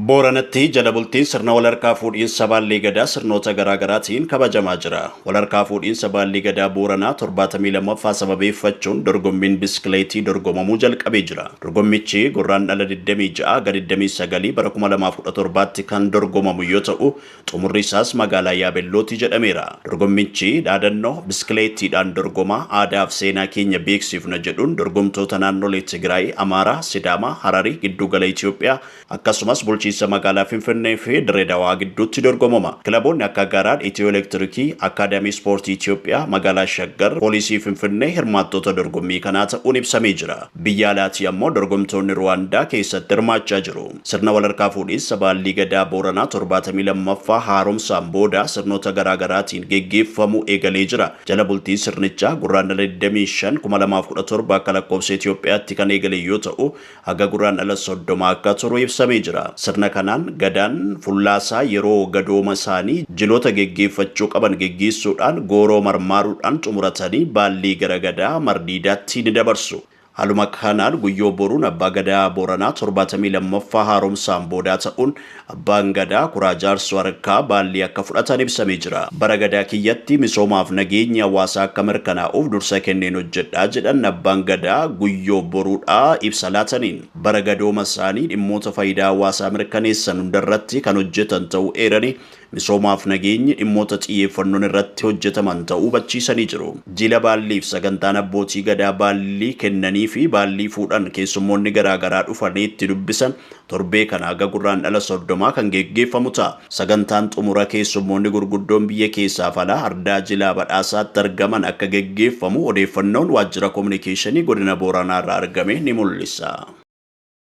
Booranatti jala bultiin sirna walharkaa fuudhiinsa Baallii Gadaa sirnoota garaagaraatiin kabajamaa jira. Walharkaa fuudhiinsa Baallii Gadaa Booranaa 72ffaa sababeeffachuun dorgommiin biskileetii dorgomamuu jalqabee jira. Dorgommichi Gurraandhala 26 ga 29 bara 2017tti kan dorgomamu yoo ta'u, xumurri isaas magaalaa Yaabellooti jedhameera. Dorgommichi dhaadannoo Biskileettiidhaan dorgomaa aadaa fi seenaa keenya beeksifna jedhuun dorgomtoota naannolee Tigraay, Amaaraa, Sidaamaa, Hararii, Giddugala Itiyoophiyaa, Akkasumas bulchiinsa magaalaa Finfinnee fi Dirree Dawaa gidduutti dorgomama. Kilaboonni akka Garaad, Itiyoo Elektirikii, Akkaadaamii Ispoortii Itiyoophiyaa, Magaalaa Shaggar, Poolisii Finfinnee hirmaattoota dorgommii kanaa ta'uun ibsamee jira. Biyya alaatii ammoo dorgomtoonni Ruwaandaa keessatti hirmaachaa jiru. Sirna walharkaa fuudhiinsa Baallii Gadaa Booranaa 72ffaa haaromsaan booda sirnoota garaa garaatiin geggeeffamuu eegalee jira. Jala bultiin sirnichaa Gurraandhala 25, 2017 akka lakkoofsa Itiyoophiyaatti kan eegale yoo ta'u, haga Guraandhala 30 akka turu ibsamee jira. Sirna kanaan Gadaan Fullaasaa yeroo gadooma isaanii jiloota geggeeffachuu qaban geggeessuudhaan gooroo marmaaruudhaan xumuratanii baallii gara Gadaa Mardiidaatti ni dabarsu. Haaluma kanaan Guyyoo Boruun Abbaa Gadaa Booranaa 72ffaa haaromsaan boodaa ta'uun Abbaan Gadaa Kuraa Jaarsoo harkaa baallii akka fudhatan ibsamee jira. Bara Gadaa kiyyatti misoomaaf nageenyi hawaasaa akka mirkanaa'uuf dursa kenneen hojjedha jedhan Abbaan Gadaa Guyyoo Boruudhaa ibsa laataniin. Bara gadooma isaanii dhimmoota fayidaa hawaasaa mirkaneessan hundarratti kan hojjetan ta'uu eeranii, Misoomaaf nageenyi dhimmoota xiyyeeffannoon irratti hojjetaman ta'uu hubachiisanii jiru. Jila Baalliif sagantaan abbootii Gadaa Baallii kennaniifi Baallii fuudhan keessummoonni garaa garaa dhufanii itti dubbisan torbee kana haga Gurraandhala 30 kan geggeeffamu ta'a. Sagantaan xumura keessummoonni gurguddoon biyya keessaaf alaa ardaa Jilaa Badhaasaatti argaman akka geggeeffamu odeeffannoon Waajjira Kominikeeshinii Godina Booranaarraa argame ni mul'isa.